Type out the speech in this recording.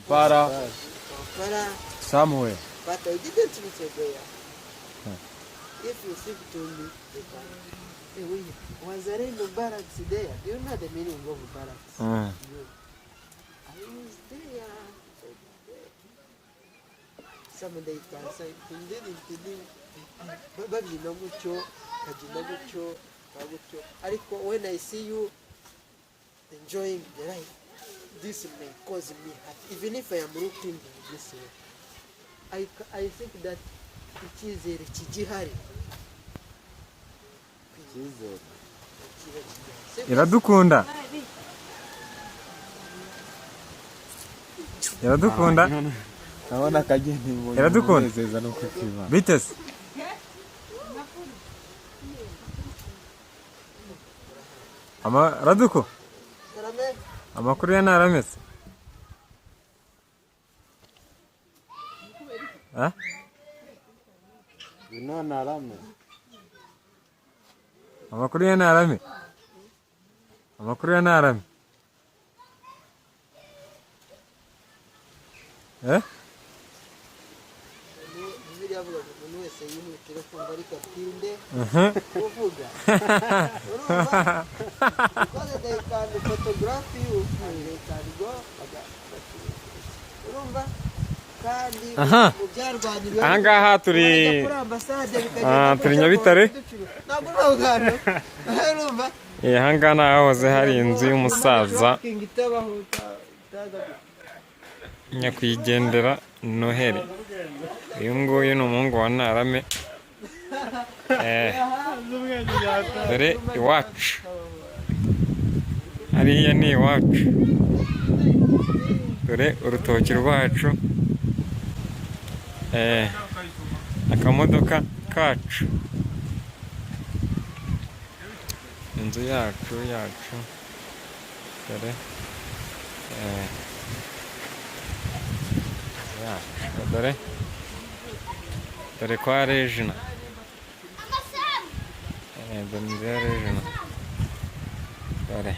Kampala. Kampala. Somewhere. But I didn't reach there. If you speak to me, you can. Hey, wait, was there no barracks there? Do you know the meaning of barracks? Mm. You. I was there. Some day can say, babyina gutyo, kabyina gutyo, ka gutyo. Ariko when I see you enjoying the life, this may cause me hurt. Even if I am looking this way. I think that icyizere kigihari. Icyizere. Kiba kigihari. Iradukunda, iradukunda. Ndabona akageni mbonye. Iradukunda. Umunezeza no kukibana. Bitese. Ama Raduko. Karame. Amakuru ya ntarameze. Ah? None arame. Amakuru ya ntarame. Amakuru ya ntarame. Eh? Bibiliya avuga ngo umuntu wese yihutire kumva ariko atinde kuvuga. Urumva, because they can photograph you and they can go urumva kandi Aha. mu byarwaniriwe Aha ngaha turi bajya kuri ambasade bikagenda Ah, turi gutya Nyabitare. Ntabwo uri aho hantu, urumva. Aha ngaha ni ahahoze hari inzu y'umusaza Trafficking itabaho, itaza nyakwigendera Noheli. Uyu nguyu ni umuhungu wa Ntarame. Dore iwacu, hariya ni iwacu. Dore urutoki rwacu. Akamodoka kacu, inzu yacu. Dore inzu yacu, dore kwa Regina. Dore inzu ya Regina, dore.